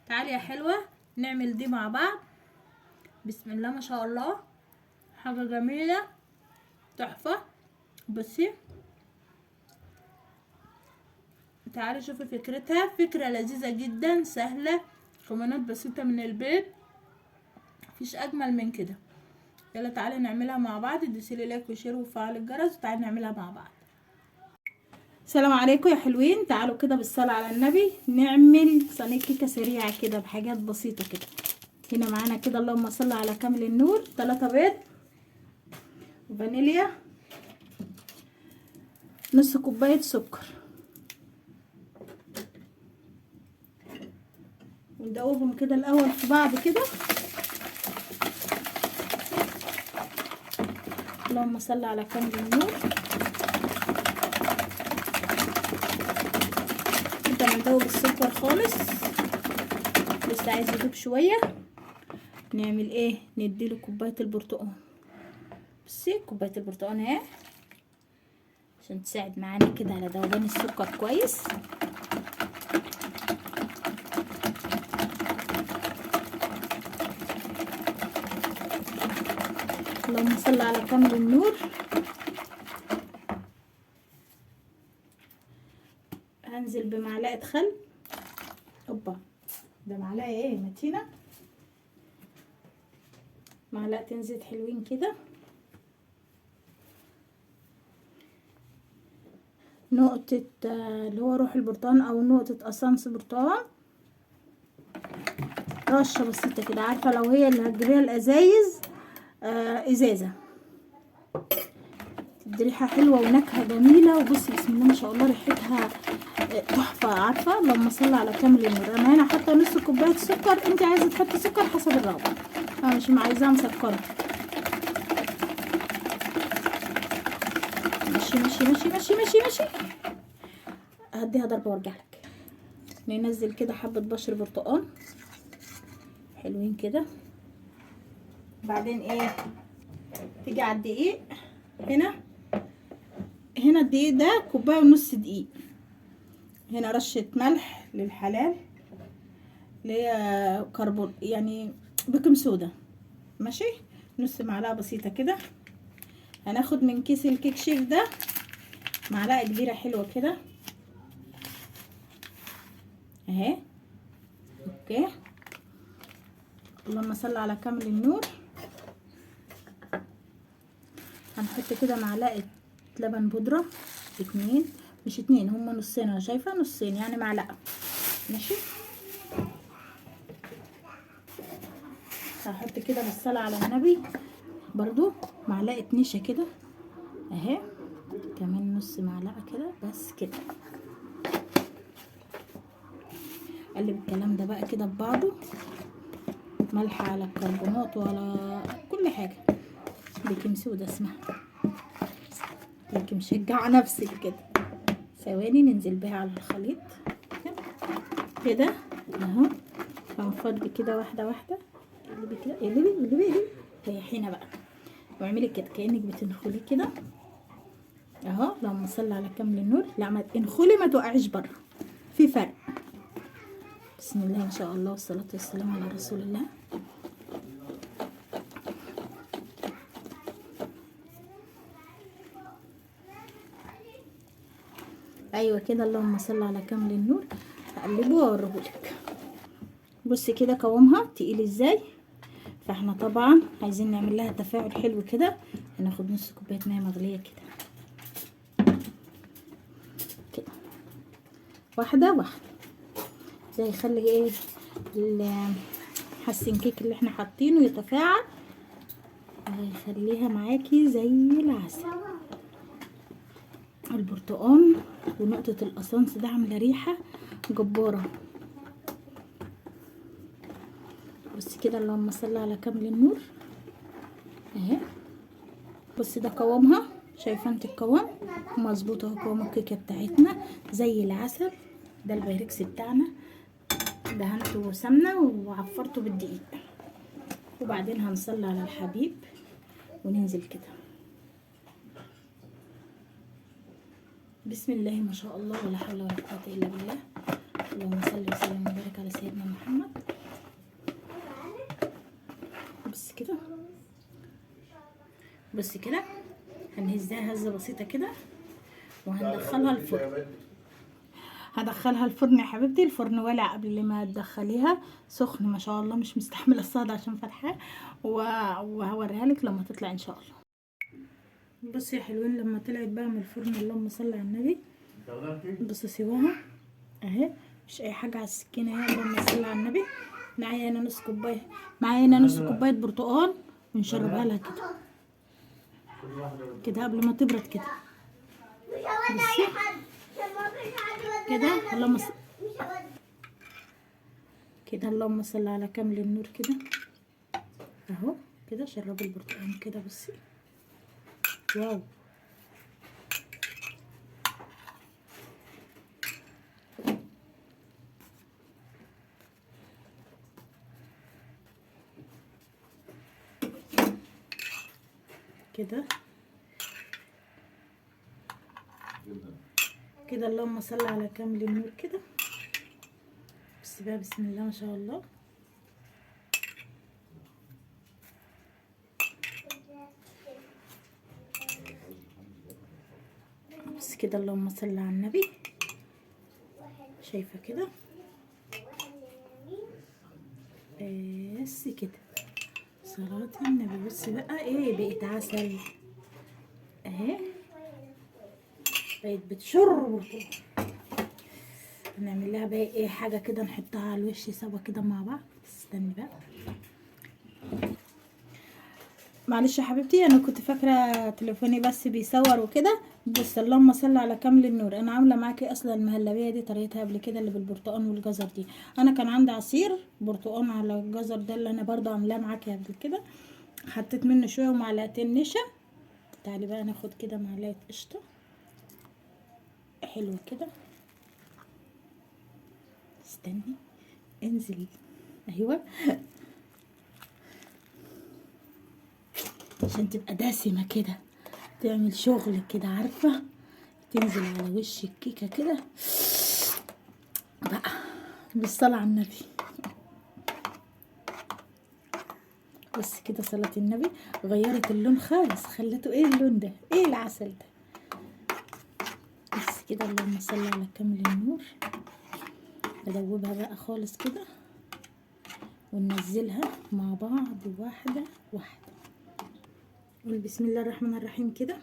تعالي يا حلوة نعمل دي مع بعض. بسم الله ما شاء الله، حاجة جميلة تحفة. بصي تعالي شوفي فكرتها، فكرة لذيذة جدا، سهلة، مكونات بسيطة من البيت، مفيش اجمل من كده. يلا تعالي نعملها مع بعض. ادوسي like و share وفعلي الجرس وتعالي نعملها مع بعض. السلام عليكم يا حلوين. تعالوا كده بالصلاة على النبي نعمل صينية كيكة سريعة كده بحاجات بسيطة كده. هنا معانا كده اللهم صل على كامل النور 3 بيض، فانيليا، نص كوباية سكر، وندوبهم كده الأول في بعض كده. اللهم صل على كامل النور. نبدأ ندوب السكر خالص، لسه عايز يدوب شوية. نعمل ايه؟ نديله كوباية البرتقال. بصي كوباية البرتقال اهي عشان تساعد معانا كده على ذوبان السكر كويس. اللهم صل على كامل النور. هنزل بمعلقة خل. اوبا، ده معلقة ايه متينة، معلقتين زيت حلوين كده، نقطة اللي هو روح البرتقال او نقطة اسانس برتقال، رشة بسيطة كده. عارفة لو هي اللي هتجيبيها الازايز ازازة، تدي ريحة حلوة ونكهة جميلة. وبصي بسم الله ما شاء الله ريحتها تحفة. عارفة اللهم صل على كامل النور. انا هنا حاطة نص كوباية سكر، انت عايزة تحطي سكر حسب الرغبة، انا مش عايزاها مسكرة. ماشي ماشي ماشي ماشي ماشي ماشي. هديها ضربة وارجع لك. ننزل كده حبة بشر برتقال حلوين كده. بعدين ايه، تيجي على الدقيق. هنا الدقيق ده كوباية ونص دقيق. هنا رشة ملح للحلال اللي هي كربون يعني baking soda، ماشي، نص معلقة بسيطة كده. هناخد من كيس الكيك شيف ده معلقة كبيرة حلوة كده اهي. okay، اللهم صل على كامل النور. هنحط كده معلقة لبن بودرة، 2، مش 2، هما نصين، انا شايفة نصين يعني معلقة، ماشي. هحط كده بالصلاة على النبي برضو معلقة نشا كده اهي، كمان نص معلقة كده بس كده. قلب الكلام ده بقى كده ببعضه، ملح على الكربونات وعلى كل حاجة، baking soda اسمها، لكن مشجعة نفسك كده. ثواني ننزل بيها على الخليط كده اهو. هنفضي كده واحدة واحدة. اقلبي كده، اقلبي اقلبي اقلبي، ريحينا بقى واعملي كده كأنك بتنخلي كده اهو. اللهم صل على كامل النور. لا ما انخلي، ما توقعيش بره، في فرق. بسم الله ما شاء الله والصلاة والسلام على رسول الله. ايوه كده، اللهم صل على كامل النور. هقلبه واوريهولك. بصي كده قوامها تقيل ازاي. فاحنا طبعا عايزين نعمل لها تفاعل حلو كده. هناخد نص كوباية مية مغليه كده كده، واحدة واحدة، ده يخلي ايه الحسن كيك اللي احنا حاطينه يتفاعل، هيخليها معاكي زي العسل. البرتقال ونقطة الأسانس ده عاملة ريحة جبارة. بصي كده اللهم صل على كامل النور اهي. بصي ده قوامها، شايفة انت القوام مظبوط اهو، قوام الكيكة بتاعتنا زي العسل. ده البيركس بتاعنا، دهنته سمنة وعفرته بالدقيق، وبعدين هنصلي على الحبيب وننزل كده. بسم الله ما شاء الله ولا حول ولا قوة إلا بالله. اللهم صل وسلم وبارك على سيدنا محمد. بصي كده هنهزها هزه بسيطة كده وهندخلها الفرن. هدخلها الفرن يا حبيبتي، الفرن ولع قبل ما تدخليها، سخن ما شاء الله، مش مستحمله الصهد عشان فاتحاه، وهوريها لك لما تطلع ان شاء الله. بصي يا حلوين لما طلعت بقى من الفرن، اللهم صل على النبي. بصي سواها اهي، مش اي حاجة على السكينة اهي، اللهم صل على النبي. معايا هنا نص كوباية، معايا هنا نص كوباية برتقال، ونشربها لها كده كده قبل ما تبرد كده. بصي كده، اللهم صل كده، اللهم صل على كامل النور كده اهو كده. شربي البرتقال كده، بصي واو. كده كده، اللهم صل على كامل النور كده. بس بقى بسم الله ما شاء الله. بس كده، اللهم صل على النبي. شايفه كده؟ بس كده صلاة النبي. بصي بقى ايه، بقت عسل اهي، بقت بتشر برتقال. هنعمل لها بقى ايه حاجة كده نحطها على الوش سوا كده مع بعض. استني بقى معلش يا حبيبتي، انا كنت فاكره تليفوني بس بيصور وكده. بص اللهم صل على كامل النور. انا عامله معاكي اصلا المهلبيه دي طريقتها قبل كده، اللي بالبرتقال والجزر دي. انا كان عندي عصير برتقال على الجزر ده اللي انا برضو عاملاه معاكي قبل كده، حطيت منه شوية ومعلقتين نشا. تعالي بقى ناخد كده معلقه قشطه حلوة كده. استني انزلي، ايوه عشان تبقى دسمة كده، تعمل شغل كده، عارفة، تنزل على وش الكيكة كده بقى. بالصلاة على النبي. بس كده صلاة النبي غيرت اللون خالص، خلته ايه اللون ده، ايه العسل ده. بس كده اللهم صل على كامل النور. ندوبها بقى خالص كده وننزلها مع بعض واحدة واحدة. قول بسم الله الرحمن الرحيم كده.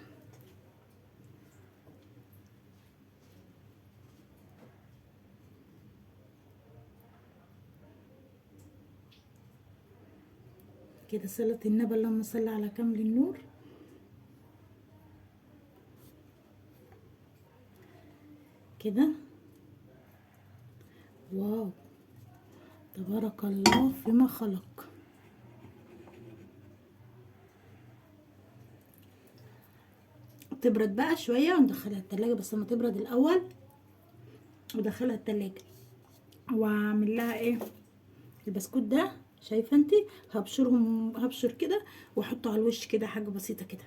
كده صلاة النبي، اللهم صل على كامل النور. كده واو، تبارك الله فيما خلق. تبرد بقى شوية وندخلها التلاجة، بس لما تبرد الاول ودخلها التلاجة. واعمل لها ايه البسكوت ده، شايفه انتي، هبشرهم، هبشر كده واحطه على الوش كده، حاجة بسيطة كده.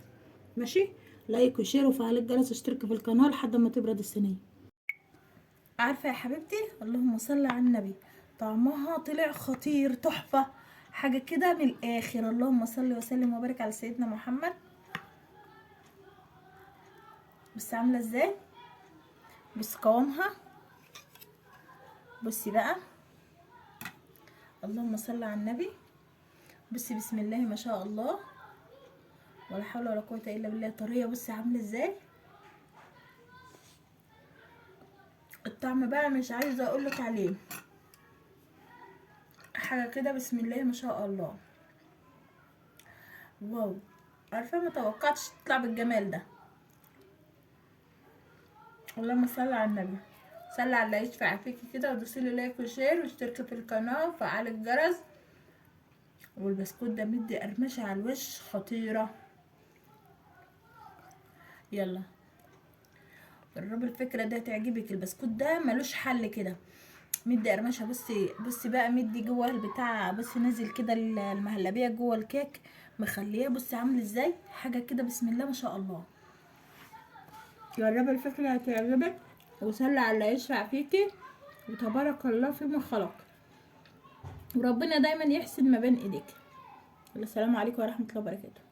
ماشي، like و share وفعل الجرس واشترك في القناة لحد ما تبرد الصينية. عارفه يا حبيبتي اللهم صل على النبي، طعمها طلع خطير تحفة، حاجة كده من الاخر. اللهم صل وسلم وبارك على سيدنا محمد. بس عامله ازاي، بص قوامها، بصي بقى اللهم صل على النبي. بصي بسم الله ما شاء الله، ولا حول ولا قوة الا بالله. طرية، بصي عامله ازاي الطعم بقى، مش عايزه اقولك عليه، حاجة كده بسم الله ما شاء الله. واو، عارفه ما توقعتش تطلع بالجمال ده. اللهم صل على النبي. صلي على اللي يشفع فيكي كده، ودوسي لي like و share واشتركي في القناة وفعلي الجرس. والبسكوت ده مدي قرمشه على الوش خطيرة. يلا جربي الفكرة ده تعجبك. البسكوت ده ملوش حل كده، مدي قرمشه. بصي بصي بقى، مدي جوه البتاع، بصي نازل كده المهلبيه جوه الكيك، مخليه بصي عامل ازاي، حاجة كده بسم الله ما شاء الله. جربي الفكرة هتعجبك، وصلي على اللي يشفع فيكي، وتبارك الله فيما خلق، وربنا دايما يحسن ما بين ايديك. السلام عليكم ورحمة الله وبركاته.